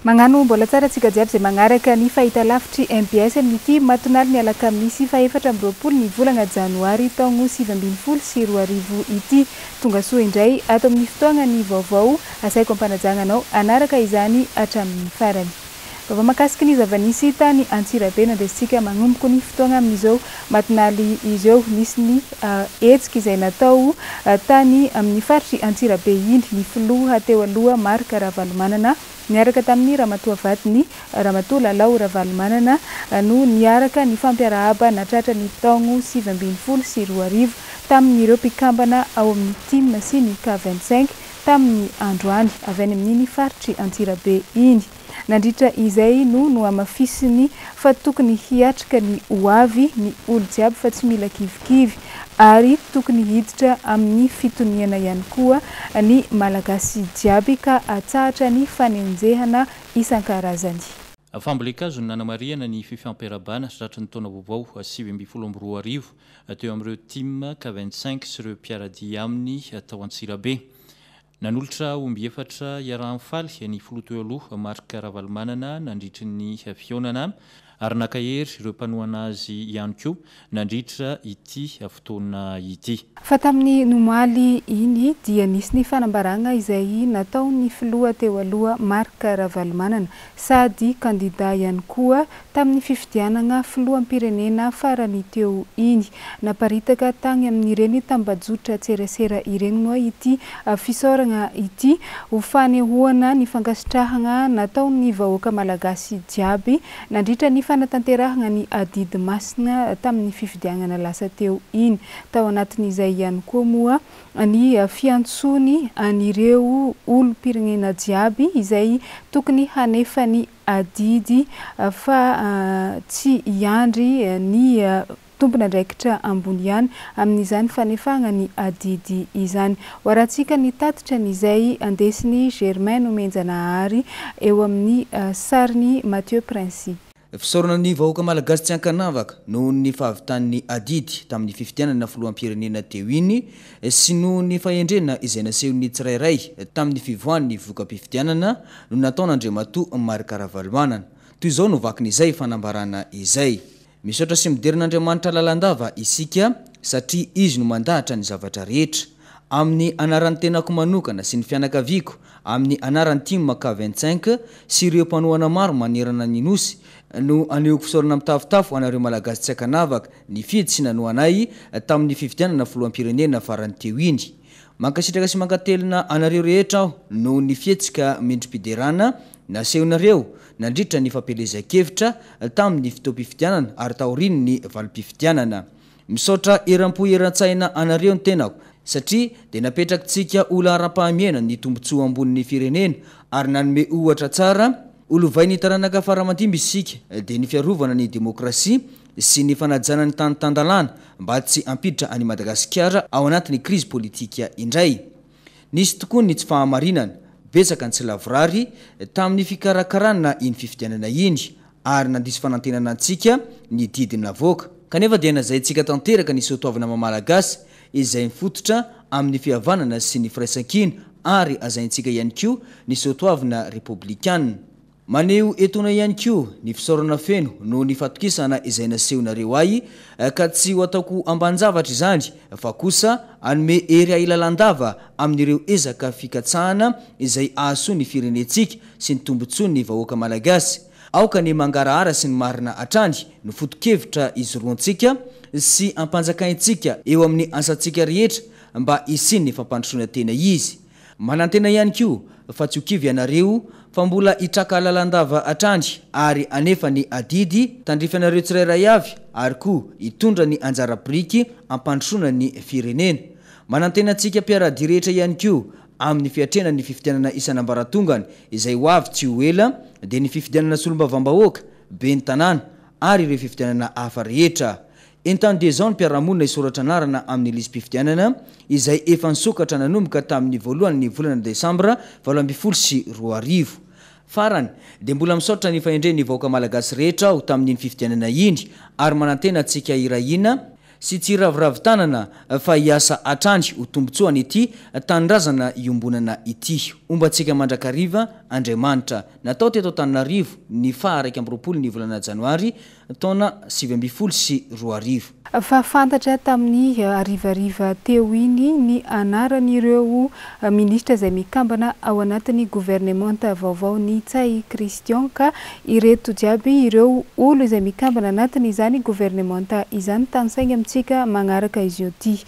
Magnano mbola tsara antsika jiaby izay magnaraka ny fahitalavitry mbs amin'ity matonalin'ny alakamisy faha-24 ny volana janoary taogno 2019 ity. Tongasoa indray ato amin'ny fotoagnan'ny vaovao asaiko ampanajagna anao hanaraka izany hatramin'ny farany. Vaovao mahakasiky ny zava-nisy tany Antsirabe no andesintsika magnomboko ny fotoagna amin'izao matinaly izao. Nisy ny hetsika izay natao tany amin'ny faritr'i Antsirabe iny ny filoha teo aloha Marc Ravalomanana niaraka tamin'ny ramatoa vadiny Ramatoa Lalao Ravalomanana no niaraka nifampiarahaba natratra ny taogno 2019 tamin'ireo mpikambana ao amin'ny tim sy ny K 25 tamin'ny androany avy any amin'iny faritr'i Antsirabe iny. Nandritra izay no nohamafisiny fa tokony hiatrika ny ho avy ny olo jiaby fa tsy mila kivikivy ary tokony hiditra amin'ny fitoniana ihany koa ny Malagasy jiaby ka atsahatra ny fanenjehana isan-karazany. Fambolen-kazo no nanamarihana ny fifampiarahabana tratry ny taona vaovao 2019 teo amin'ireo Team K 25 sy ireo mpiara-dia aminy tao Antsirabe. Nanolotra omby efatra hiaraha-mifaly ny filoha teo aloha Marc Ravalomanana nandritry ny fihaonana ary nankahery ireo mpanohana azy ihany koa nandritra ity fotoana ity. Fa tamin'ny nomaly iny dia nisy ny fanambaragna izay nataon'ny filoha teo aloha Marc Ravalomanana sady kandida ihany koa tamin'ny fifidianagna filoham-pirenena farany teo iny. Naparitaka tagny amin'ireny tambajotran-tserasera ireny moa ity fisaoragna ity ho fanehoana ny fankasitrahagna nataon'ny vahoaka malagasy jiaby nandritra ny fanatanterahagna ny adidy masina tamin'ny fifidiagnana lasa teo iny. Tao anatin'izay ihany koa moa ny fiantsoany an'ireo olom-pirenena jiaby izay tokony hanefa ny adidy fa tsy hiandry ny tompon'andraikitra ambony ihany amin'izany fanefagna ny adidy izany. Ho arahantsika ny tatitra ny izay andesin'i Germain Nomenjanahary eo amin'ny sarin'i Mathieu Princi. Fisaorana ny vahoaka malagasy tsy ankanavaka noho ny fahavitan'ny adidy tamin'ny fifidianana filoham-pirenena teo iny sy noho ny fahendrena izay nasehon'ny tsirairay tamin'ny fivoahan'ny voka-pifidianana no nataon'Andriamatoa Marc Ravalomanana. Toy izao no vakin'izay fanambarana izay. Misaotra sy midera an'Andriamanitra lalandava isika satria Izy no mandahatra ny zavatra rehetra. Amin'ny anaran'ny tenako manokana sy ny fianakaviako, amin'ny anaran'ny Team K 25 sy ireo mpanohana maro manerana ny Nosy no anehoako fisaorana mitafotafo anareo Malagasy tsy ankanavaka nifidy sy nanohana ahy tamin'ny fifidianana filoham-pirenena farany teo iny. Mankasitraka sy mankatelina anareo rehetra aho noho ny fihetsika mendri-piderana nasehonareo nandritra ny fampielezan-kevitra tamin'ny fotoam-pifidianana ary taorian'ny valim-pifidianana. Misaotra eram-po eran-tsaina anareo ny tenako satria dia napetrakitsika ho laharam-pahamehana ny tombontsoa ambonin'ny firenena ary nanome ohatra tsara ho lovain'ny taranaka fara-mandimby isika dia ny fiarovana ny demokrasia sy ny fanajana ny tany tan-dalàna mba tsy hampiditra an'i Madagasikara ao anatin'ny krizy politika indray. Nisy tokoa ny tsy fahamarinana, betsaka ny tsy lavorary tamin'ny fikarakarana iny fifidianana iny ary nandiso fanantenana antsika ny didy navoaka. Kanefa dia nazaintsika tanteraka ny soatoavina maha Malagasy izay mifototra amin'ny fihavanana sy ny firaisankina ary azaintsika ihany koa ny soatoavina repoblikana. Maneho etoana ihany koa ny fisaorana feno noho ny fatokisana izay nasehonareo ahy ka tsy ho ataoko ambanin-javatra izany fa kosa hanome hery ahy lalandava amin'ireo ezaka fikatsahana izay hahasoa ny firenentsika sy ny tombotsoan'ny vahoaka Malagasy. Aoka ny mangarahara sy ny marina hatrany no foto-kevitra ijoroantsika sy ampanjakaintsika eo amin'ny asantsika rehetra mba hisian'ny fampandrosoana tena izy. Manantena ihany koa fa tsy ho kivy ianareo fa mbola hitraka lalandava hatrany ary hanefa ny adidy tandrify anareo tsirairay avy ary koa hitondra ny anjara biriky hampandrosoana ny firenena. Manantena antsika mpiara-dia rehetra ihany koa amin'ny fiatrehana ny fifidianana isan'ambaratongany izay ho avy tsy ho ela dia ny fifidianana solombavambahoaka, ben'ny tanàna ary ireo fifidianana hafa rehetra. Entano dia izao ny mpiara-monina hisoratra anarana amin'ny lisi-pifidianana izay efa nisokatra nanomboka tamin'ny voalohan'ny volana desambra 2018. Farany, dia mbola misaotra ny fahendren'ny vahoaka malagasy rehetra aho tamin'iny fifidianana iny ary manantena antsika hiray hina sy tsy hiraviravy tanana fa hiasa hatrany ho tombontsoan'ity tanindrazana iombonana ity. Homba antsika mandrakariva. Andriamanitra. Natao teto Antananarivo ny faha 21 ny volana janoary taona 2019. Fa fantatra tamin'ny harivariva teo iny ny anaran'ireo minisitra izay mikambana ao anatin'ny governemanta vaovao Ntsay Christian ka ireto jiaby ireo olo izay mikambana anatin'izany governemanta izany tanisaigny amintsika magnaraka izy io ty.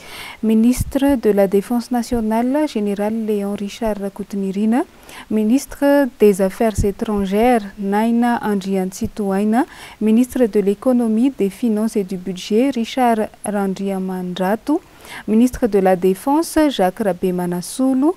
Ministre de la Défense nationale, Général Léon Richard Rakotonirina, Ministre des Affaires étrangères, Naina Andriantsitohaina, Ministre de l'Économie, des Finances et du Budget, Richard Randriamandrato, Ministre de la Défense, Jacques Rabemanasolo,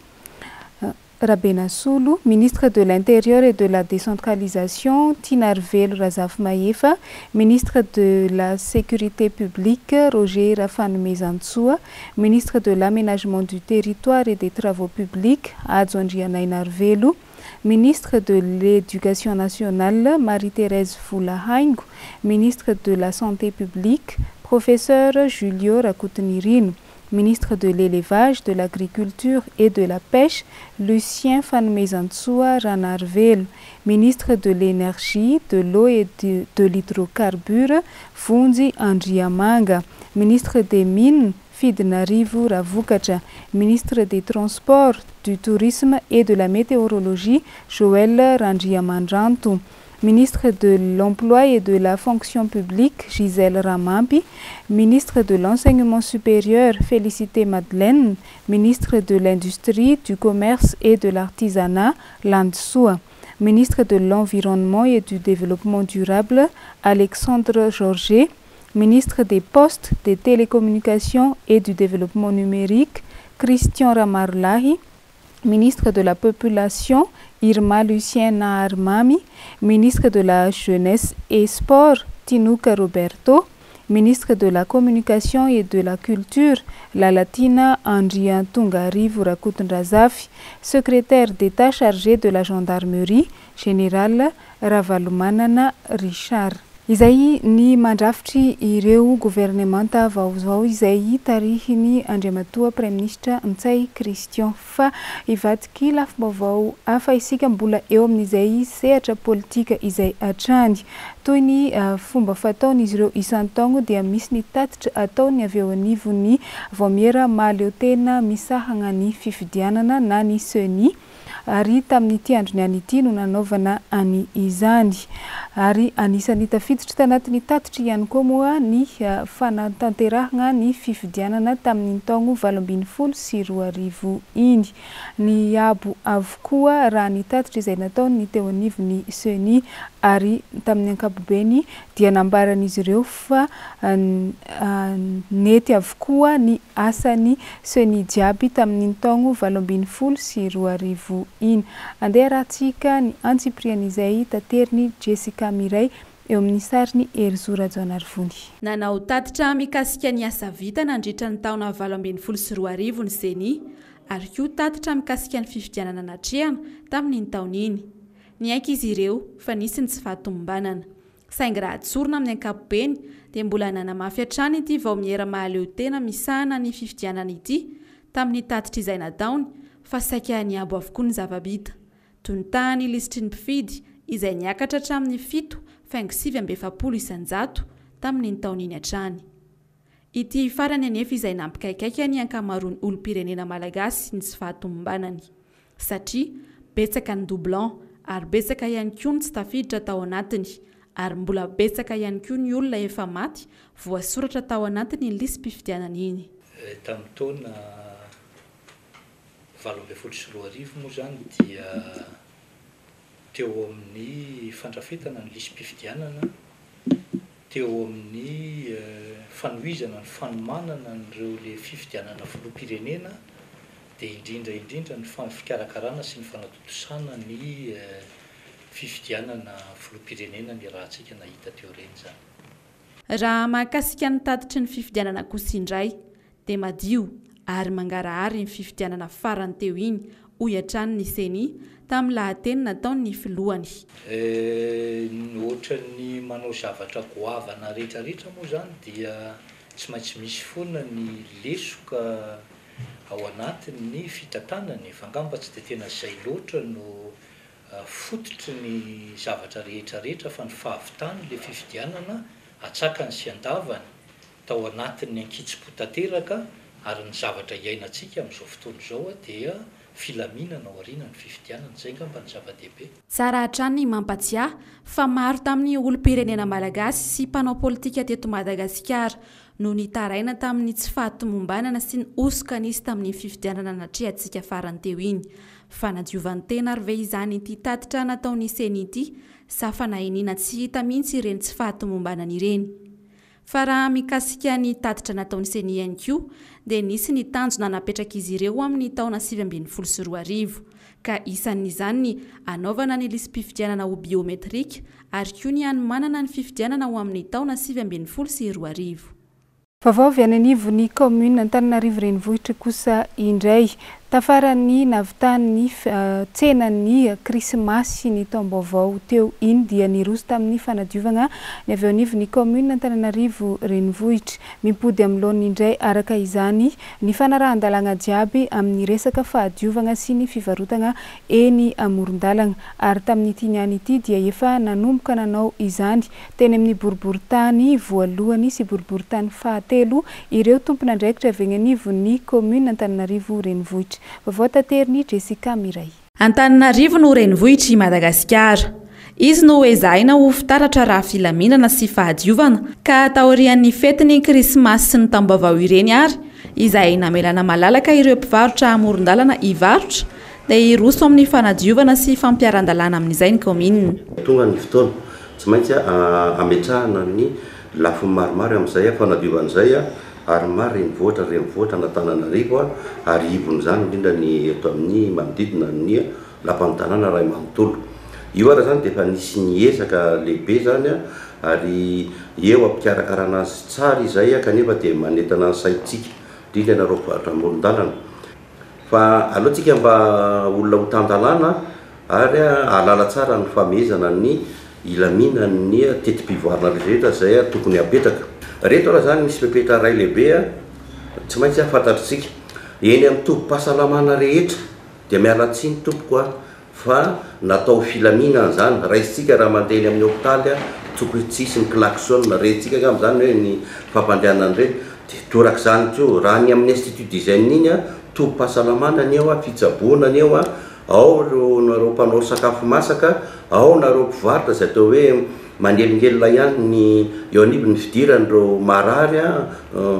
Rabenasolo, Ministre de l'Intérieur et de la Décentralisation, Tianarivelo Razafimahefa, Ministre de la Sécurité publique, Roger Rafanomezantsoa, Ministre de l'Aménagement du Territoire et des Travaux publics, Hajo Andrianainarivelo, Ministre de l'Éducation nationale, Marie-Thérèse Volahaingo, Ministre de la Santé publique, Professeur Julio Rakotonirino, Ministre de l'Élevage, de l'Agriculture et de la Pêche, Lucien Fanomezantsoa Ranarivelo, Ministre de l'Énergie, de l'Eau et de l'Hydrocarbure, Vonjy Andriamanga, Ministre des Mines, Fidinarivo Ravokatra, Ministre des Transports, du Tourisme et de la Météorologie, Joël Randriamandranto, Ministre de l'Emploi et de la Fonction publique, Gisèle Ramampy, Ministre de l'Enseignement supérieur, Félicité Madeleine, Ministre de l'Industrie, du Commerce et de l'Artisanat, Landisoa, Ministre de l'Environnement et du Développement durable, Alexandre Georget, Ministre des Postes, des Télécommunications et du Développement numérique, Christian Ramarolahy, Ministre de la Population, Irma Lucien Naharimamy, Ministre de la Jeunesse et Sport, Tinoka Roberto, Ministre de la Communication et de la Culture, Lalatiana Andriatongarivo Rakotondrazafy, Secrétaire d'État chargé de la Gendarmerie, Général Ravalomanana Richard. Izay ny mandrafitry ireo governemanta vaovao izay tarihiny Andriamatoa Praiminisitra Ntsay Christian. Fa hivadiky lafim-baovao hafa isika mbola eo amin'izay sehatra politika izay hatrany. Toy ny fomba fataon'izy ireo isan-taogno dia misy ny tatitra ataony avy eo anivon'ny vaomiera mahaleo tena misahana ny fifidianana na ny CENI ary tamin'ity androny any ity no nanaovana any izany. Ary anisan'ny tafiditra tanatin'ny tatitra ihany koa moa ny fanatanterahana ny fifidianana tamin'ny taogno 2018 iny. Niabo avokoa raha ny tatitra izay nataony teo anivon'ny CENI ary tamin'ny ankapobeny dia nambaran'izy ireo fa nety avokoa ny asan'ny CENI jiaby tamin'ny taogno 2018 iny. Andeha rahantsika ny antsipirian'izay tateriny Jessica Miray eo amin'ny sariny Herizo Rajaonarivony. Nanao tatitra mikasika ny asa vita nandritra ny taona 2018 ny CENI ary koa tatitra mikasika ny fifidianana natrehana tamin'iny taona iny. Niaiky izy ireo fa nisy ny tsy fahatomombanana. Saingy raha tsorina amin'ny ankapobeny dia mbola nanamafy hatrany ity vaomiera mahaleo tena misahana ny fifidianana ity tamin'ny tatitra izay nataony fa saika niabo avokoa ny zava-bita. Toy ny tahan'ny lisitry ny mpifidy izay niakatra hatramin'ny 7,49% tamin'iny taona iny hatrany. Ity farany anefa izay nampikaikaika ny ankamaroan'ny olom-pirenena malagasy ny tsy fahatomombanany. Satria betsaka ny doublon ary betsaka ihany koa ny tsy tafiditra tao anatiny ary mbola betsaka ihany koa ny olona efa maty voasoratra tao anatiny ny lisi-pifidianana iny. Tamin'ny taona 2018 moa izany dia teo amin'ny fandrafetana ny lisi-pifidianana, teo amin'ny fanohizana ny fanomanana an'ireo le fifidianana filoham-pirenena dia indrindra indrindra ny fikarakarana sy ny fanatontosana ny fifidianana filoham-pirenena niarahantsika nahita teo ireny izany. Raha mahakasika ny tatitry ny fifidianana kosa indray dia madio ary mangarahara iny fifidianana farany teo iny, hoy hatrany ny CENI tamin'ny lahateny nataon'ny filohany. Ny ohatran'ny manao zavatra goavana rehetrarehetra moa izany dia tsy maintsy misy foana ny lesoka ao anatin'ny fitantanana e, fa angamba tsy dia tena izay loatra no. fototry ny zavatra rehetra rehetra fa ny fahavitany le fifidianana atsakany sy andavany tao anatin'ny ankitsim-po tanteraka ary ny zavatra iainantsika amin'izao fotoana izao dia filaminana aorianan'ny fifidianana. Izay angamba no zava-dehibe. Tsara hatrany ny mampatsiahy fa maro tamin'ny olom-pirenena malagasy sy mpanao politika teto Madagasikara no nitaraina tamin'ny tsy fahatomombanana sy ny hosoka nisy tamin'iny fifidianana natrehantsika farany teo iny. Fanadiovan-tena ary ve izany ity tatitra nataon'ny Ceni ity sa fanahiniana tsy hita mihitsy ireny tsy fahatomombanana ireny? Fa raha mikasika ny tatitra nataon'ny Ceni ihany koa dia nisy ny tanjona napetrak'izy ireo amin'ny taona 2019, ka isan'izany ny hanaovana ny lisi-pifidianana ho biometrika ary koa ny hanomanana ny fifidianana ho amin'ny taona 2019. Vaovao avy any anivon'ny kaominina Antananarivo Renivohitra kosa indray. Tafaran'ny nahavitan'ny tsenan'ny krismasy ny taom-baovao teo iny dia niroso tamin'ny fanadiovana ny avy eo anivon'ny kaominina Antananarivo Renivohitra. Mimpody amin'ny laoniny indray araka izany ny fanarahan-dalàna jiaby amin'ny resaka fahadiovana sy ny fivarotana eny amoron-dalana ary tamin'ity niany ity dia efa nanomboka nanao izany Teny amin'ny boriborintany voalohany sy boriborintany fahatelo ireo tompon'andraikitra avy eny anivon'ny kaominina Antananarivo Renivohitra. Vaovao taterin'i Jessica Miray. Antananarivo no renivohitr'i Madagasikara. Izy no ezahina ho fitaratra raha filaminana sy fahadiovana, ka taorian'ny fetin'ny krismasy sy ny taom-baovao ireny ary, izay namelana malalaka ireo mpivarotra amoron-dalana hivarotra, dia hiroso amin'ny fanadiovana sy fampiharan-dalàna amin'izay ny kaominina. Tonga ny fotoana. Tsy maintsy ametrahana ny lafiny maromaro amin'izay fanadiovana izay ary maro renivohitra renivohitra an'Antananarivo ary ivon'izany indrindra ny eto amin'ny manodidina ny lapan'ny tanàna iray manontolo. Io ara izany dia efa nisy ny ezaka lehibe izany ary eo am-pikarakarana azy tsara izay kanefa dia manentana ny saintsika indrindra ianareo mpivarotra amoron-dalana Fa aleo tsika mba olona ho tan-dalàna ary hahalala tsara ny famehezana ny hilaminan'ny teti-pivoarana rehetra izay tokony hapetraka. Reto ara zany misy fepetra iray lehibe tsy maintsy fantatritsika. Eny amin'ny tobim-pahasalamana rehetra dia miala tsiny tompoko a! Fa natao filaminana zany, raisintsika raha mandeha eny amin'ny hopitaly tokony tsy hisy ny klaxon, rentsika angamba zany hoe ny fampandehanana an'ireny, dia torak'izany koa raha ny amin'ny institut d'hygiène iny an, tobim-pahasalamana ny eo an, fitsaboana ny eo an, ao ireo nareo mpanao sakafo masaka, ao nareo mpivarotra izay atao hoe manelingelina ihany ny eo anivon'ny fidiran'ireo marary an,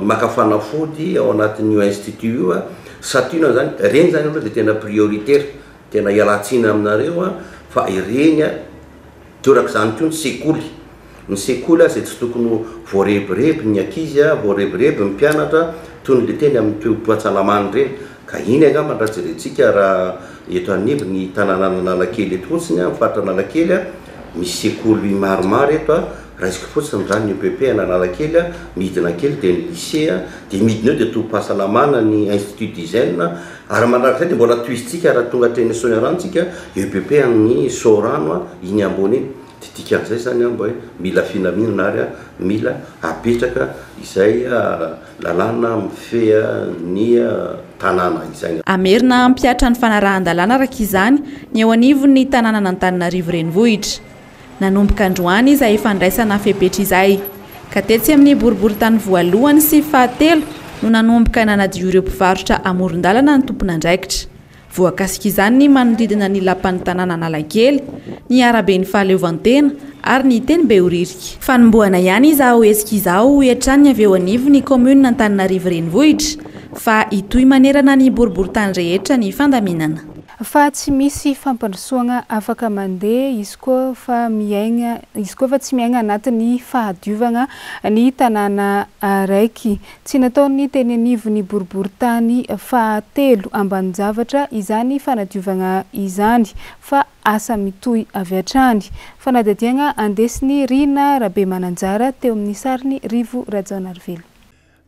maka fanafody ao anatin'io institut io an, sationana zany, ireny zany aloha dia tena prioritaire. Tena ialan-tsiny aminareo an, fa ireny an, torak'izany koa ny sekoly, ny sekoly aza tsy tokony ho voarebireby ny ankizy an, voarebireby ny mpianatra toy ny le teny amin'ny toeom-pahasalamana ireny, ka iny angamba raha jerentsika raha eto anivon'ny tanànan'Analakely eto fotsiny an, faritra Analakely an, misy sekoly maromaro eto an, raisiko fotsiny izany ny EPP an'Analakely an, midina kely dia ny lycée an, dia midina eo dia tobim-pahasalamana ny institut d'hygiène, Ary manaraka izay dia mbola tohizintsika raha tonga hatreny Soanierano tsika, EPP amin'ny Soarano iny ambony iny. Dia dikan'izay izany an mba hoe mila filaminana ary mila apetraka izay lalàna mifehy ny tanàna izay. Hamerina hampihatra ny fanarahan-dalàna araka izany ny eo anivon'ny tanànan'Antananarivo Renivohitra. Nanomboka androany izay fandraisana fepetra izay, ka tetsy amin'ny boriborintany voalohany sy fahatelo no nanomboka nanadio ireo mpivarotra amoron-dalana ny tompon'andraikitra. Voakasik'izany ny manodidina ny lapan'ny tanàna Analakely, ny araben'ny fahaleovantena ary ny teny Behoririka. Fanombohana ihany izao hetsika izao hoy hatrany ny avy eo anivon'ny kaominina Antananarivo Renivohitra fa hitohy manerana ny boriborintany rehetra ny fandaminana. Fa tsy misy fampandrosoagna afaka mandeha izy koa fa miaigna izy koa fa tsy miaigna anatin'ny fahadiovagna ny tanàna araiky. Tsy nataon'ny teny anivon'ny boriborintany fahatelo ambanin-javatra izany fanadiovagna izany fa asa mitohy avy hatrany. Fanadihadiagna andesin'i Rina Rabemananjara teo amin'ny sarin'i Rivo Rajaonarivelo.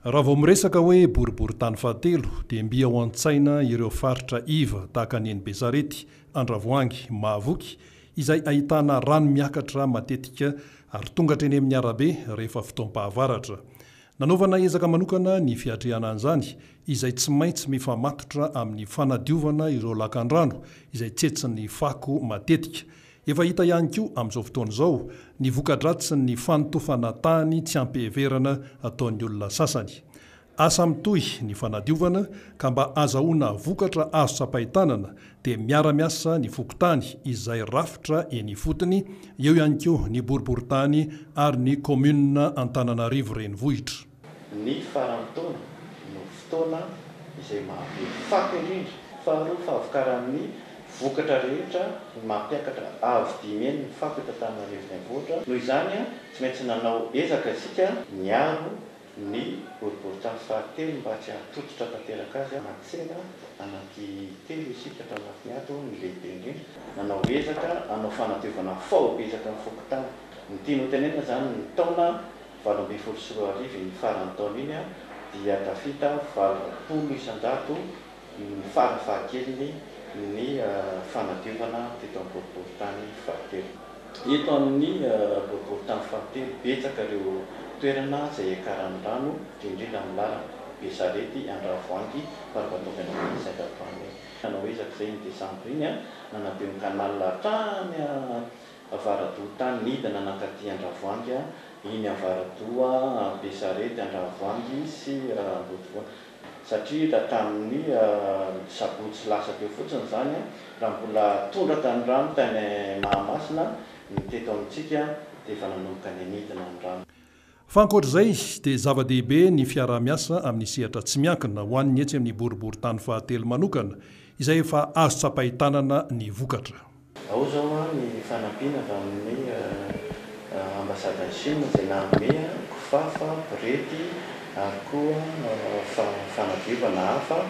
Raha vao miresaka hoe boriborintany fahatelo dia mby ao an-tsaina ireo faritra iva tahaka ny eny Besarety, Andravoahangy, Mahavoky izay ahitana rano miakatra matetika ary tonga hatreny amin'ny arabe rehefa fotoam-pahavaratra. Nanaovana ezaka manokana ny fiatrehana an'izany, izay tsy maintsy mifamatotra amin'ny fanadiovana ireo lakandrano izay tsetsin'ny fako matetika. Efa hita ihany koa amin'izao fotoana izao ny voka-dratsin'ny fanotofana tany tsy am-piheverana ataon'ny olona sasany. Asa mitohy ny fanadiovana ka mba azahoana vokatra azo tsapain-tanana dia miara-miasa ny fokontany izay rafitra eny ifotony, eo ihany koa ny boriborintany ary ny kaominina Antananarivo Renivohitra. Ny faran'ny taona no fotoana izay mahabe fako indrindra. Faharoa, fahavokaran'ny vokatra rehetra ny mampiakatra avo dimy heny ny fako eto Antananarivo Renivohitra. Noho izany, tsy maintsy nanao ezaka isika niaro ny boriborintany fahatelo mba tsy hahatototra tanteraka azy. Matsena anaky telo isika ato anatin'ny ato, ny lehibe indrindra. Nanao ezaka hanao fanadiovana faobe isaky ny fokontany. Ny tiany hotenenina izany, ny taona 2018 iny faran'ny taona iny dia tafita 80% ny fara fahakeliny ny fanadiovana teto amin'ny boriborintany fahatelo. Eto amin'ny boriborintany fahatelo, betsaka ireo toerana izay iakaran'ny rano, indrindra amin'ny lalana Besarety, Andravoahangy, Faravatovy any Saint-Antoine. Nanao ezaka izay iny desambra iny, nanadio ny canal hatrany Avaradoha tany nidina nankaty Andravoahangy, iny Avaradoha, Besarety, Andravoahangy sy Ambodivona. Satria raha tamin'ny sabotsy lasa teo fotsiny izany, raha mbola tondraka ny rano tany Mahamasina, ny teto amintsika dia efa nanomboka nianidina ny rano. Fa ankoatra izay dia zava-dehibe ny fiaraha-miasa amin'ny sehatra tsy miankina ho an'ny etsy amin'ny boriborintany fahatelo manokana, izay efa azo tsapain-tanana ny vokatra. Ao izao ny fanampiana avy amin'ny ambasadan'i Chine izay nanome kifafa, borety ary koa fanadiovana hafa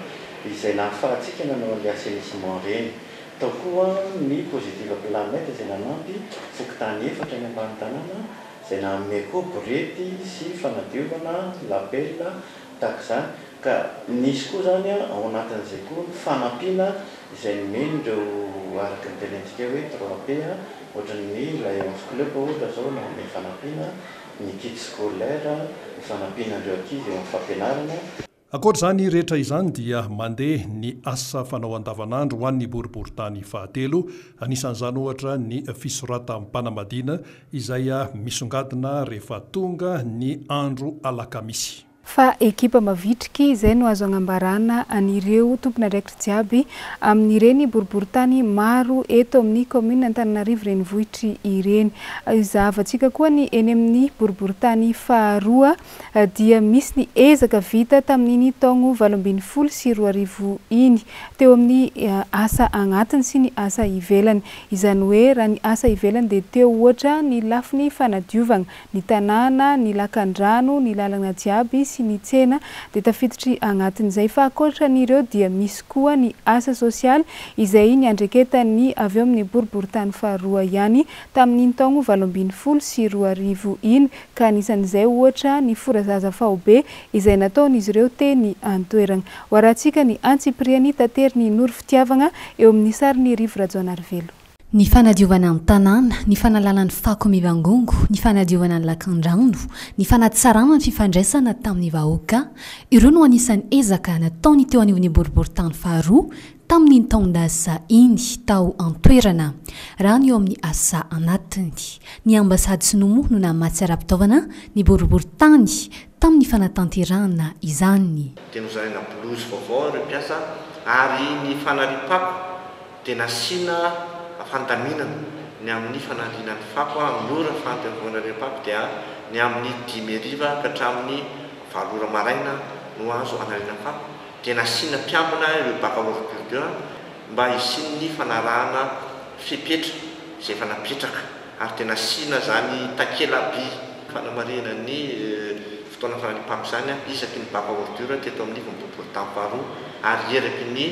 izay nahafahantsika nanao an'ilay assainissement ireny. Tao koa ny Positive Planet izay nanampy fokontany efatra any ambany tanàna izay nanome koa borety sy fanadiovana, lapel, tahaka izany. Ka nisy koa izany ao anatin'izay koa ny fanampiana izay nomen'ireo araka ny tenentsika hoe trois P ohatran'ny Lions Club ohatra izao nanome fanampiana, ny kit scolaire, ny fanampiana an'ireo ankizy eo amin'ny fampianarana. Ankoatra izany rehetra izany dia mandeha ny asa fanao andavanandro ho an'ny boriborintany fahatelo, anisan'izany ohatra ny fisoratam-panambadiana izay misongadina rehefa tonga ny andro alakamisy. Fa ekipa mavitriky izay no azo agnambarana an'ireo tompon'andraikitry jiaby amin'ireny boriborintany maro eto amin'ny kaominina Antananarivo renivohitry ireny. Zahavantsika koa ny eny amin'ny boriborintany faharoa dia misy ny ezaka vita tamin'iny taogno 2018 iny teo amin'ny asa agnatiny sy ny asa ivelany. Izany hoe raha ny asa ivelany dia teo ohatra ny lafiny fanadiovagna Ny tanàna, ny lakan-drano, ny lalana jiaby sy ny tsena dia tafiditry agnatin'izay. Fa ankoatran'ireo dia misy koa ny asa sosialy izay niandreketan'ny avy eo amin'ny boriborintany faharoa ihany tamin'iny taogno 2018 iny ka anisan'izay ohatra ny fora zaza faobe izay nataon'izy ireo teny an-toeragna. Ho arahantsika ny antsipiriany taterin'i Noro Fitiavagna eo amin'ny sarin'i Rivo Rajaonarivelo. Ny fanadiovana ny tanàna, ny fanalana ny fako mivangongo, ny fanadiovana ny lakandrano, ny fanatsarana ny fifandraisana tamin'ny vahoaka, ireo no anisan'ny ezaka nataony teo anivon'ny boriborintany faharoa tamin'iny taon-dasa iny tao an-toerana. Raha ny eo amin'ny asa anatiny. Ny ambasady sinoa moa no namatsy ara-pitaovana ny boriborintany tamin'ny fanatanterahana izany. Dia nozaraina blouse vaovao ireo mpiasa ary ny fanariam-pako dia nasiana fandaminana ny amin'ny fanariana ny fako amin'ny ora fanariam-pako dia ny amin'ny 5 hariva ka hatramin'ny 8 ora maraina no azo anariana fako, dia nasiana mpiambina ireo bac à ordures mba hisian'ny fanarahana fepetra izay efa napetraka ary dia nasiana izany takela-by fanamarihana ny fotoana fanariam-pako izany isaky ny bac à ordures teto amin'ny ivon'ny-boriborintany faharoa ary eraky ny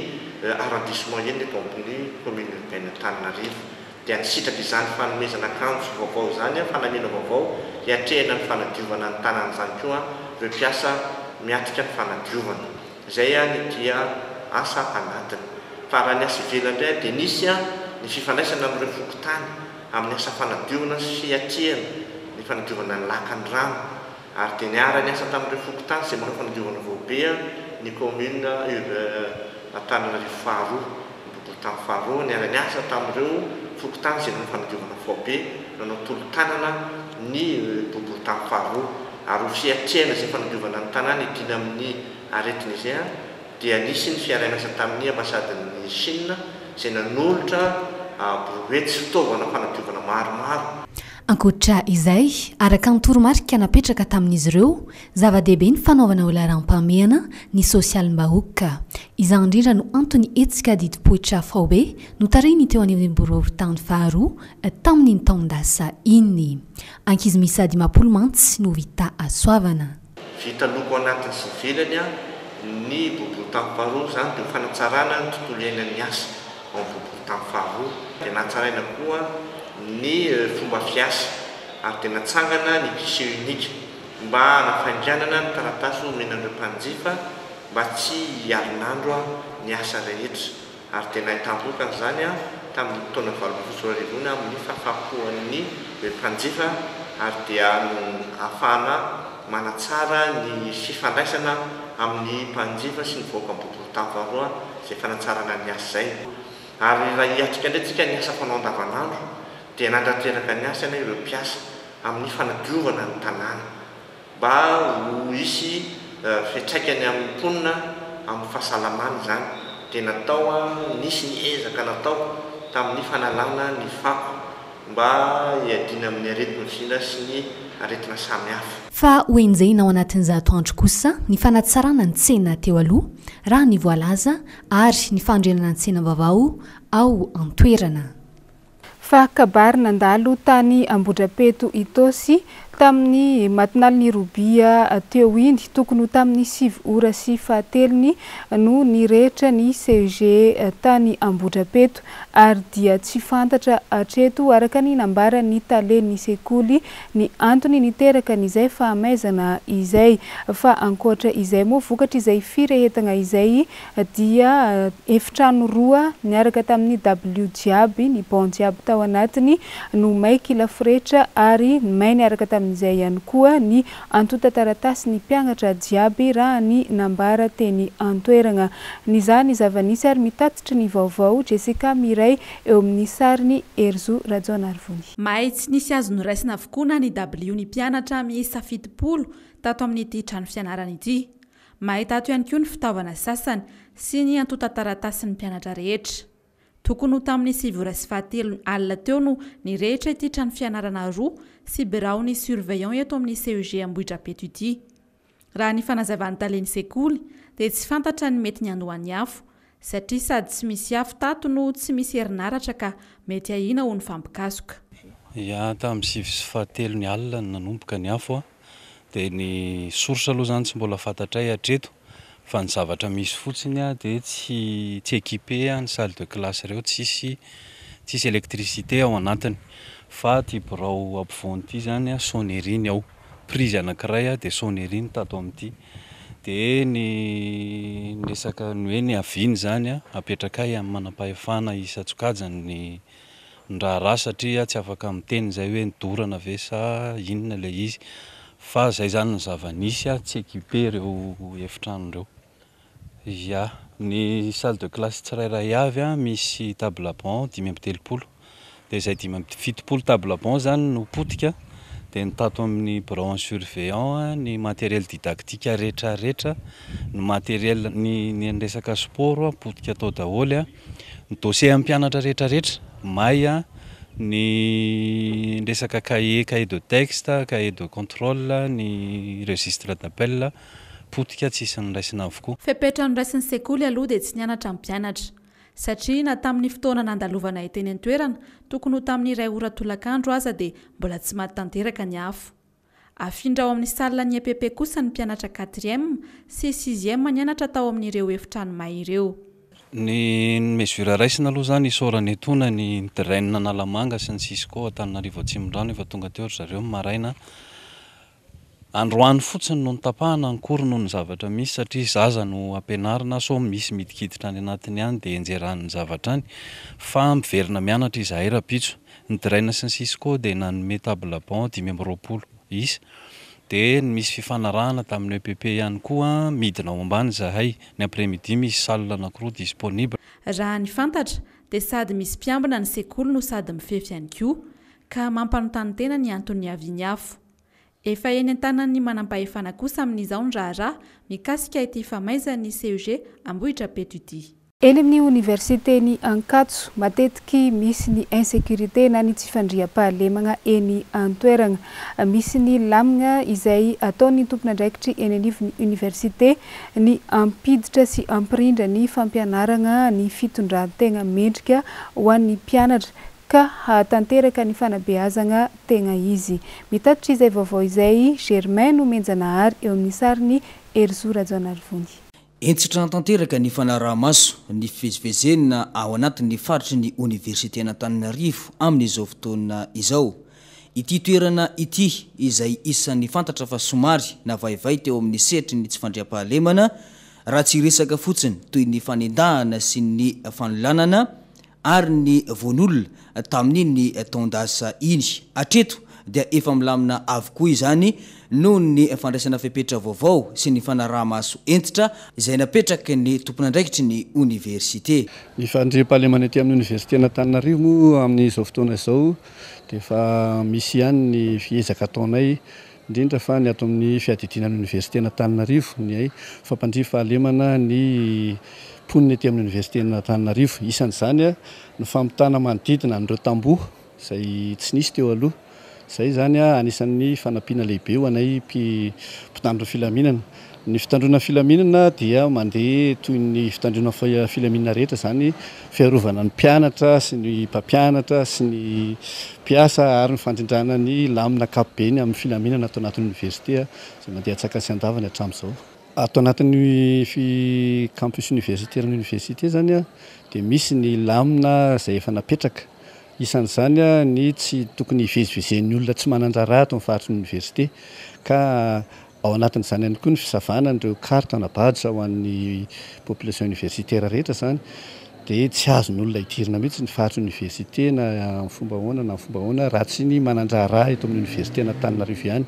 arrondissement enina eto amin'ny commune urbaine Antananarivo dia nisitraka izany fanomezana akanjo vaovao izany, fanamiana vaovao hiatrehina ny fanadiovana ny tanàna izany koa ireo mpiasa miatrika ny fanadiovana. Izay ny dia asa anatiny. Fa raha ny asa ivelany indray dia nisy ny fifandraisana amin'ireo fokontany amin'ny asa fanadiovana sy fiatrehana ny fanadiovana ny lakan'ny rano. Ary dia niara-niasa tamin'ireo fokontany izay manao fanadiovana faobe ny kaominina Antananarivo faharoa, ny boriborintany faharoa, niara-niasa tamin'ireo fokontany izay nanao fanadiovana faobe, nanao tolo-tanana ny boriborintany faharoa. Ary ho fiatrehana izay fanadiovana ny tanàna hiadiana amin'ny aretina izay dia nisy ny fiaraha-miasa tamin'ny ambasadin'i Chine izay nanolotra brouette sy fitaovana fanadiovana maromaro. Ankoatra izay, araka ny toromarika napetraka tamin'izy ireo, zava-dehibe ny fanaovana ho laharam-pahamehana ny sosialim-bahoaka. Izany indrindra no antony hetsika didim-poitra faobe notarihin'ny teo anivon'ny boriborintany faharoa tamin'iny taon-dasa iny. Ankizy miisa 50 mantsy no vita hasoavana. Vita loko anatiny sy ivelany ny boriborintany faharoa, izany dia ho fanatsarana ny tontolo iainan'ny asa ao amin'ny boriborintany faharoa. Dia natsaraina koa ny fomba fiasa ary dia natsangana ny guichet unique mba hanafainganana ny taratasy omena an'ireo mpanjifa mba tsy hialin'andro ny asa rehetra. ary dia nahitam-bokany izany tamin'ny taona 2018 iny amin'ny fahafahampoan'ny mpanjifa ary dia ahafahana manatsara ny fifandraisana amin'ny mpanjifa sy ny vahoaka boriborintany faharoa izay fanatsarana ny asa izay. Ary raha hiatrika indray tsika ny asa fanao andavanandro dia nandrateraka ny asany ireo mpiasa amin'ny fanadiovana ny tanàna. Mba ho hisy fiantraikany amin'ny mponina amin'ny fahasalamany izany dia natao nisy ny ezaka natao tamin'ny fanalana ny fako mba hiadiana amin'ny areti-mifindra sy ny aretina samihafa. Fa ho enjehina ao anatin'ny zato andro kosa ny fanatsarana ny tsena teo aloha, raha ny voalaza, ary ny fanorenana ny tsena vaovao ao an-toerana. Fa kabary nandalo tany Ambohidrapeto Itaosy tamin'ny matinalin'ny robia teo iny, tokony ho tamin'ny sivy ora sy fahatelony no nirehitra ny CEG tany Ambohidrapeto ary dia tsy fantatra hatreto araka ny nambaran'ny talen'ny sekoly ny antony niteraka an'izay fahamaizana izay. Fa ankoatra izay moa vokatr'izay firehetana izay dia efitrano roa niaraka tamin'ny dabilio jiaby, ny banc jiaby tao anatiny no may kila forehitra ary may niaraka tamin'izay ihany koa ny antontan-taratasin'ny mpianatra jiaby raha ny nambara teny an-toerana. Nizaha ny zava-nisy ary mitatitry ny vaovao Jessica Miray eo amin'ny sarin'i Herizo Rajaonarivony. May tsy nisy azo noraisina avokoa na ny dabilio ny mpianatra miisa 70 tato amin'ity trano fianarana ity. Mahay tato ihany koa ny fitaovana sasany sy ny antontan-taratasin'ny mpianatra rehetra. Tokony ho tamin'ny sivy ora sy fahatelony alina teo no nirehitra ity trano fianarana roa sy biraon'ny surveillant eto amin'ny CEG Ambohidrapeto ity. Raha ny fanazavan'ny talen'ny sekoly dia tsy fantatra ny mety niandohan'ny afo satria sady tsy misy afo tato no tsy misy herinaratra ka mety ahiana ho nifampikasoka. Ya, tamin'ny sivy sy fahatelony alina no nanomboka ny afo. Dia ny source aloha izany tsy mbola fantatray hatreto fa ny zavatra misy fotsiny dia tsy tsy équipé ny salle de classe ireo, tsisy tsisy électricité ao anatiny fa ity birao ampovoany ity izany sonnerie ny ao, prise anankiray dia sonnerie ny tato amin'ity. Dia ny resaka ny hoe niaviany izany apetrakay amin'ny manampahefana isan-tsokajiny ny ny raharaha satria tsy afaka miteny izay hoe nidorana ve sa inona ilay izy fa izay izany ny zava-nisy tsy équipé ireo efitrano ireo. Ya, ny salle de classe tsirairay avy misy table banc 35 dia izay 75 table banc izany no potika dia ny tato amin'ny birao an'ny surveillant ny matériel didactique retraretra, ny matériel ny ny resaka sport potika tao daholo. Ny dossier an'ny mpianatra rehetra rehetra, may a, ny resaka cahier, cahier de texte, cahier de controle, ny registre d'appel, potika tsisy noraisina avokoa. Fepetra noraisin'ny sekoly aloha dia tsy nianatra ny mpianatra. Satria na tamin'ny fotoana nandalovanay teny an-toerana, tokony ho tamin'ny iray ora tolakandro aza dia mbola tsy maty tanteraka ny afo. Afindra ao amin'ny salle ny EPP kosa ny mpianatra quatrième sy sixième nianatra tao amin'ireo efitrano may ireo. Ny mesure raisina aloha izany isaorana etoana ny drain Analamanga sy ny Cisco Antananarivo Atsimondrano efa tonga teo ry zareo ny maraina. Androany fotsiny no notapahana ny cours noho ny zavatra misy satria zaza no ampianarina sao misy midikiditra any anatiny any dia enjeran'ny zavatra any fa miverina mianatra izahay rahampitso. Ny Drain sy ny Cisco dia nanome table banc 25 isa. Dia misy fifanarahana tamin'ny EPP ihany koa, midina ao ambany izahay. Ny après midi misy salle anankiroa disponible. Raha ny fantatra dia sady misy mpiambina ny sekoly no sady mifefy ihany koa, ka mampanontany tena ny antony niavian'ny afo. Efa eny an-tanan'ny manampahefana kosa amin'izao ny raharaha mikasika ity famaizan'ny CEG Ambohidrapeto ity. Eny amin'ny oniversiten'i Ankatso, matetiky misy ny insécurité na ny tsy fandriampahalemagna eny an-toeragna. Misy ny lamigna izay ataon'ny tompon'andraikitry eny anivon'ny oniversite ny hampiditra sy hampirindra ny fampianaragna ny fitondran-tegna mendrika ho an'ny mpianatra ka hahatanteraka ny fanabeazagna tegna izy. Mitatitra izay vaovao izay Germain Nomenjanahary eo amin'ny sarin'i Herizo Rajaonarivony. Hentitra tanteraka ny fanaraha-maso ny fivezivezena ao anatin'ny faritry ny oniversiten'Antananarivo amin'izao fotoana izao. Ity toerana ity izay isan'ny fantatra fa somary navaivay teo amin'ny sehatry ny tsy fandriampahalemana, raha tsy hiresaka fotsiny toy ny fanendahana sy ny fanolanana ary ny vono-olona tamin'iny taon-dasa iny. Hatreto dia efa milamina avokoa izany noho ny fandraisana fepetra vaovao sy ny fanaraha-maso hentitra izay napetraky ny tompon'andraikitry ny oniversite. Ny fandriampahalemana ety amin'ny oniversiten'Antananarivo moa amin'izao fotoana izao dia efa misy ihany ny ezaka ataonay, indrindra fa ny ato amin'ny fiadidiana ny oniversiten'Antananarivo, ny fampandria fahalemana ny mponina ety amin'ny oniversiten'Antananarivo. Isan'izany ny famitana manodidina an'ireo tamboho izay tsy nisy teo aloha. Izay izany anisan'ny fanampiana lehibe ho anay mpitandro ny filaminana. Ny fitandroana ny filaminana dia mandeha toy ny fitandroana filaminana rehetra izany, fiarovana ny mpianatra sy ny mpampianatra sy ny mpiasa ary ny fandrindrana ny lamina ankapobeny amin'ny filaminana ato anatin'ny oniversite izay mandeha an-tsakany sy an-davany hatramin'izao. Ato anatin'ny campus universitaire ny oniversite izany dia misy ny lamina izay efa napetraka. Isan'izany ny tsy tokony hivezivezen'ny olona tsy manan-draharaha ato amin'ny faritry ny oniversite ka ao anatin'izany ihany koa ny fisavana an'ireo carte na badge ho an'ny population universitaire rehetra izany dia tsy azon'olona idirina mihitsy ny faritry ny oniversite na amin'ny fomba ahoana na amin'ny fomba ahoana raha tsy ny manan-draharaha eto amin'ny oniversiten'Antananarivo ihany.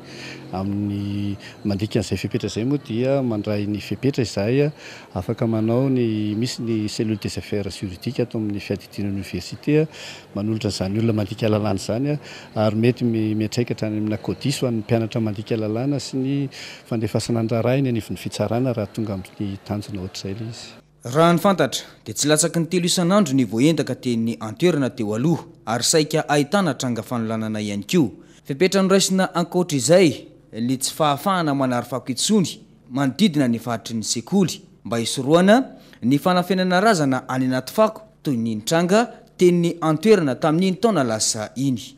Amin'ny mandika an'izay fepetra izay moa dia mandray ny fepetra izahay afaka manao ny misy ny cellule des affaires juridiques ato amin'ny fiadidiana ny oniversite manolotra an'izany olona mandika lalàna izany ary mety miantraika hatrany amina codis ho an'ny mpianatra mandika lalàna sy ny fandefasana ny raharaha eny anivon'ny fitsarana raha tonga amin'ny tanjona ohatr'izay ilay izy. Raha ny fantatra dia tsy latsaky ny telo isan'andro ny voaendaka teny an-toerana teo aloha ary saika ahitana tranga fanolanana ihany koa. Fepetra noraisina ankoatra izay ny tsy fahafahana manary fako intsony manodidina ny faritry ny sekoly mba hisorohana ny fanafenana razana any anaty fako toy ny nitranga teny an-toerana tamin'iny taona lasa iny.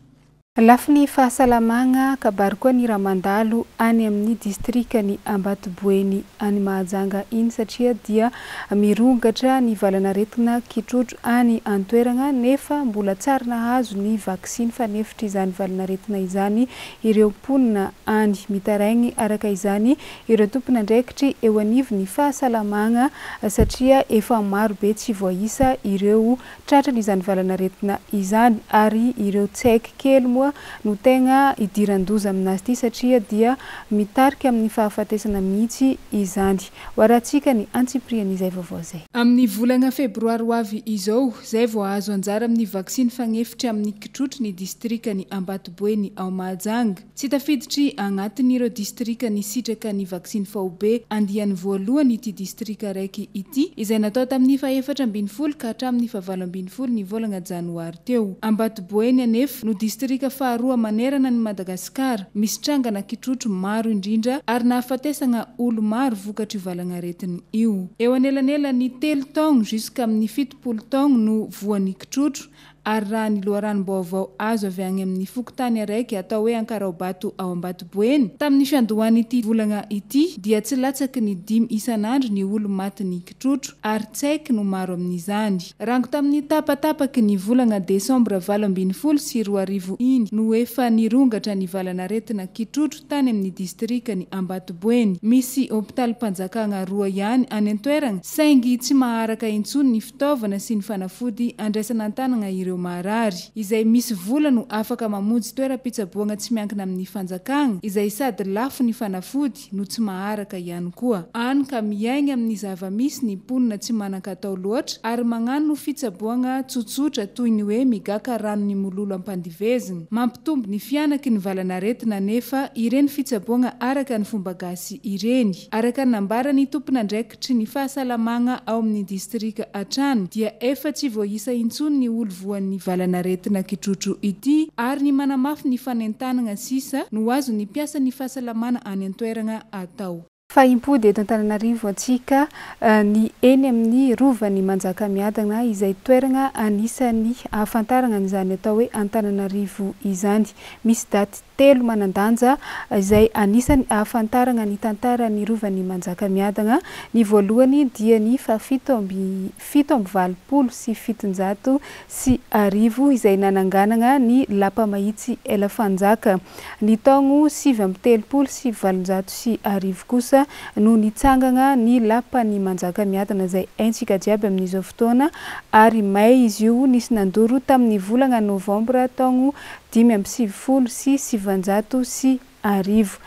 Lafiny fahasalamagna, kabary koa ny raha mandalo any amin'ny distrikan'i Ambatoboeny any Mahajanga iny satria dia mirongatra ny valan'aretina kitrotro any an-toeragna nefa mbola tsary nahazo ny vaksiny fanefitry izany valan'aretina izany ireo mponina any. Mitaraigny araka izany ireo tompon'andraikitry eo anivon'ny fahasalamagna satria efa maro be tsy voaisa ireo tratran'izany valan'aretina izany ary ireo tsaiky kely moa no tegna idiran-doza aminazy ity satria dia mitarika amin'ny fahafatesana mihitsy izany. Ho arahantsika ny antsipirian'izay vaovao izay. Amin'ny volagna febroary ho avy izao, izay vao hahazo anjara amin'ny vaksiny fagnefitry amin'ny kitrotro ny distrikan'i Ambatoboeny ao Mahajanga. Tsy tafiditry agnatin'ireo distrika nisitraka ny vaksiny faobe andiany voalohany ity distrika araiky ity, izay natao tamin'ny faha 14 ka hatramin'ny faha 18 ny volagna janoary teo. Ambatoboeny anefa no distrika faharoa manerana an'i Madagasikara misy trangana kitrotro maro indrindra ary nahafatesagna olo maro vokatr'io valagnaretigny io. Eo anelanelan'ny telo taogno jusqu'amin'ny 70 taogno no voan'ny kitrotro ary raha ny loharanom-baovao azo avy agny amin'ny fokontany araiky atao hoe Ankaraobato ao Ambatoboeny, tamin'ny fiandohan'ity volagna ity dia tsy latsaky ny dimy isan'andro ny olo matin'ny kitrotro ary tsaiky no maro amin'izany. Rango tamin'ny tapatapaky ny volagna desambra 2018 iny no efa nirongatra ny valan'aretina kitrotro tany amin'ny distrikan'i Ambatoboeny. Misy hopitalim-panjakagna roa ihany any an-toeragna saingy tsy maharaka intsony ny fitaovana sy ny fanafody andraisana an-tanagna ireo. ireo marary. Izay misy vola no afaka mamonjy toeram-pitsaboagna tsy miankina amin'ny fanjakagna, izay sady lafo ny fanafody no tsy maharaka ihany koa. Any ka miaigna amin'ny zava-misy ny mponina tsy manan-katao loatra ary magnano fitsaboagna tsotsotra toy ny hoe migaka ranon'ny mololo ampandivezina. Mampitombo ny fihanaky ny valan'aretina anefa ireny fitsaboagna araka ny fomba gasy ireny. Araka ny nambaran'ny tompon'andraikitry ny fahasalamagna ao amin'ny distrika hatrany dia efa tsy voaisa intsony ny olo voan'ny valan'aretina kitrotro ity ary ny manamafy ny fanentanagna sisa no azon'ny mpiasan'ny fahasalamana any an-toeragna atao. Fa himpody eto Antananarivo antsika ny eny amin'ny Rovan'i Manjakamiadana izay toeragna anisan'ny ahafantaragna an'izany atao hoe Antananarivo izany. Misy daty telo manan-danja izay anisan'ny ahafantaragna ny tantaran'ny Rovan'i Manjakamiadana. Ny voalohany dia ny fahafito amby 1787 izay nananganagna ny Lapa Mahitsy Ela Fanjaka. Ny taogno 1839 kosa no nitsangagna ny Lapan'i Manjakamiadana izay haintsika jiaby amin'izao fotoana ary may izy io nisy nandoro tamin'ny volagna novambra taogno 1995.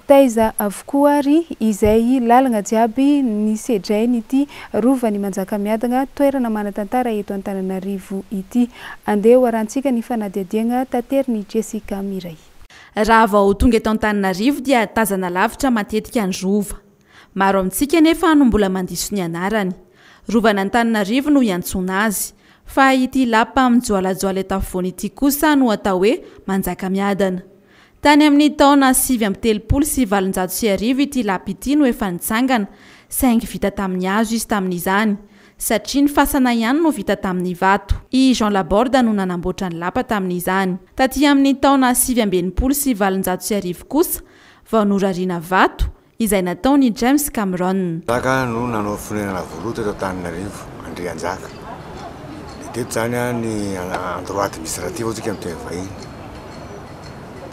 Taiza avokoa ary izay lalagna jiaby nisedrain'ity Rovan'i Manjakamiadagna, toerana manan-tantara eto Antananarivo ity? Andeha ho arahantsika ny fanadihadiagna taterin'i Jessica Miray. Raha vao tonga eto Antananarivo dia tazana lavitra matetika ny Rova. Maro amintsika anefa no mbola mandiso ny anarany. Rovan'Antananarivo no iantsoana azy. Fa ity lapa mijoalajoala eto afovoany ity kosa no atao hoe Manjakamiadana. Tany amin'ny taona 1839 ity lapa ity no efa nitsangana, saingy vita tamin'ny hazo izy tamin'izany, satria ny fasana ihany no vita tamin'ny vato. I Jean Laborde no nanamboatra ny lapa tamin'izany. Taty amin'ny taona 1869 kosa vao norariana vato izay nataon'i James Cameron. Njaka no nanao fonenana voaloha teto Antananarivo, Andrianjaka. Dia teto izany ny endroit administratif hoy tsika amin'ny teny vahiny.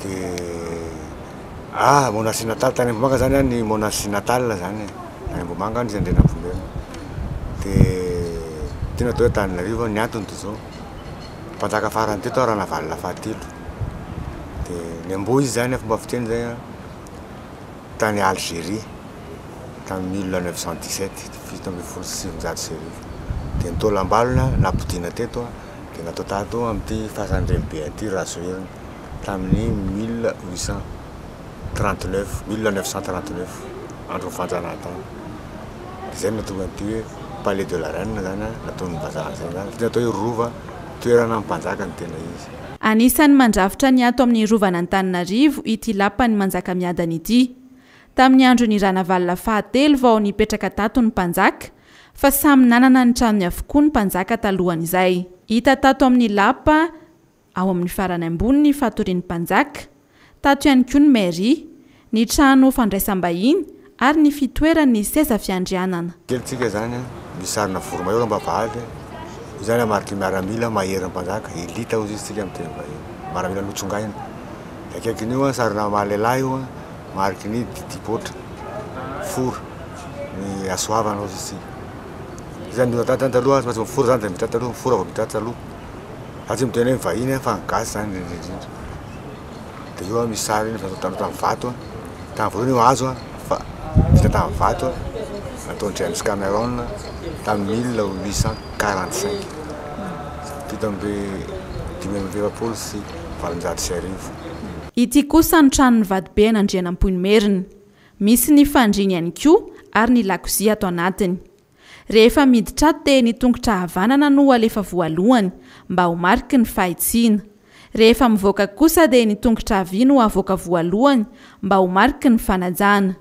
Dia ah, Monasy natal, tany Ambohimanga izany ny Monasy natal izany e, tany Ambohimanga nisy Andrianampoinimerina. Dia ity no atao hoe Antananarivo, ny antony dia izao, mpanjaka farany teto Ranavalona fahatelo. Dia niamboho izy izany, fomba fiteny izay an. tany Algérie tamin'ny 1917, 1917, dia ny taolam-balona nampodiana teto dia natao tato amin'ity fasan'ny renibe ity Rajoelina tamin'ny 1839, 1939, andron'ny fanjanahantany. Dia izay no nahatonga an'ity hoe palais de la reine izany nataon'ny vazaha an'izay izany, satria natao hoe rova toerana mpanjaka no tena izy. Anisan'ny mandrafitra ny ato amin'ny Rovan'Antananarivo ity lapan'i Manjakamiadana ity. Tamin'ny andron'i Ranavalona fahatelo vao nipetraka tato ny mpanjaka, fa samy nanana ny tranony avokoa ny mpanjaka talohan'izay. Hita tato amin'ny lapa ao amin'ny farany ambony ny fatorian'ny mpanjaka, Tato ihany koa ny mairie, ny trano fandraisam-bahiny ary ny fitoeran'ny seza fiandrianana. Kely tsika zany an, misy sarina voromahery am-bavahady an, io zany mariky ny miaramila mahery mpanjaka, elite hozy izy tsika amin'ny teny vahiny, miaramila notsongaina, de akaikin'io an sarina maha lehilahy io an, mariky ny didipoitra, fora, ny hasoavana hozy izy tsika, io zany ny olona tany taloha tsy maintsy mifora zany de mitratra aloha, mifora vao mitratra aloha, za tsy miteny hoe ny vahiny an fa ny gasy zany indrindra indrindra. Dia io misy sary iny natao tamin'ny vato an, tamin'ny voalohany io hazo an, fa vita tamin'ny vato an, nataon'i James Cameron tamin'ny 1845, 1847. Ity kosa ny tranon'ny vadiben'Andrianampoinimerina. Misy ny fandriany ihany koa ary ny lakozia ato anatiny. Rehefa miditra ato dia ny tongotra havanana no alefa voalohany mba ho mariky ny fahitsiana. Rehefa mivoaka kosa dia ny tongotra havia no avoaka voalohany mba ho mariky ny fanajana.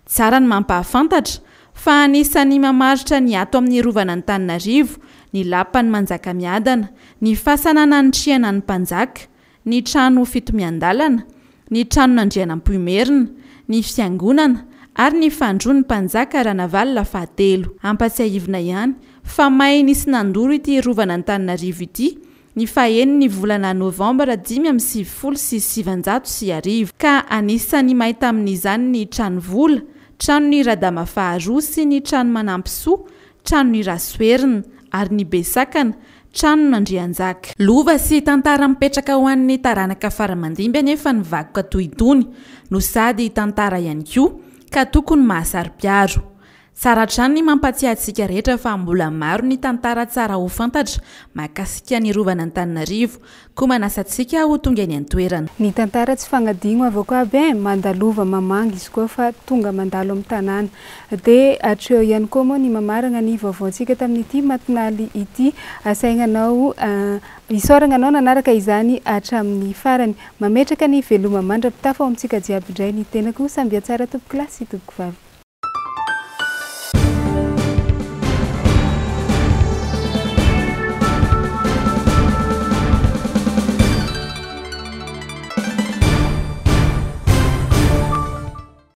Tsara ny mampahafantatra fa anisan'ny mamaritra ny ato amin'ny Rovan'Antananarivo ny Lapan'i Manjakamiadana, ny fasana nanitrihana ny mpanjaka, ny trano fitomiandalana, ny tranon'Andrianampoinimerina, ny fiangonana ary ny fandroan'ny mpanjaka Ranavalona fahatelo. Ampatsiahivina ihany fa may nisy nandoro ity rovan'Antananarivo ity ny fahenin'ny volana novambra 1995 ka anisan'ny may tamin'izany ny trano vola, tranon'i Radama faharoa sy ny trano Manampisoa, tranon'i Rasoherina ary ny Besakana, Tranon'Andrianjaka. Lova sy tantara mipetraka ho an'ny taranaka fara-mandimby anefa ny vakoka toy itony, no sady tantara ihany koa, ka tokony mahasaro-piaro. Tsara hatrany ny mampatsiahy antsika rehetra fa mbola maro ny tantara tsara ho fantatra mahakasika ny Rovan'Antananarivo, koa manasa antsika ho tonga eny an-toerana. Ny tantara tsy fagnadigno avao koa aby eh, mandalova mamangy izy koa fa tonga mandalo am tanàna. Dia hatreo ihany koa moa ny mamaragna ny vaovaontsika tamin'ity matinaly ity. Asaigna anao isaoragna anao nanaraka izany hatramin'ny farany. Mametraka ny veloma mandra-pitafa ao amintsika jiaby indray ny tenako. Samby hatsara tompokolahy sy tompokovavy.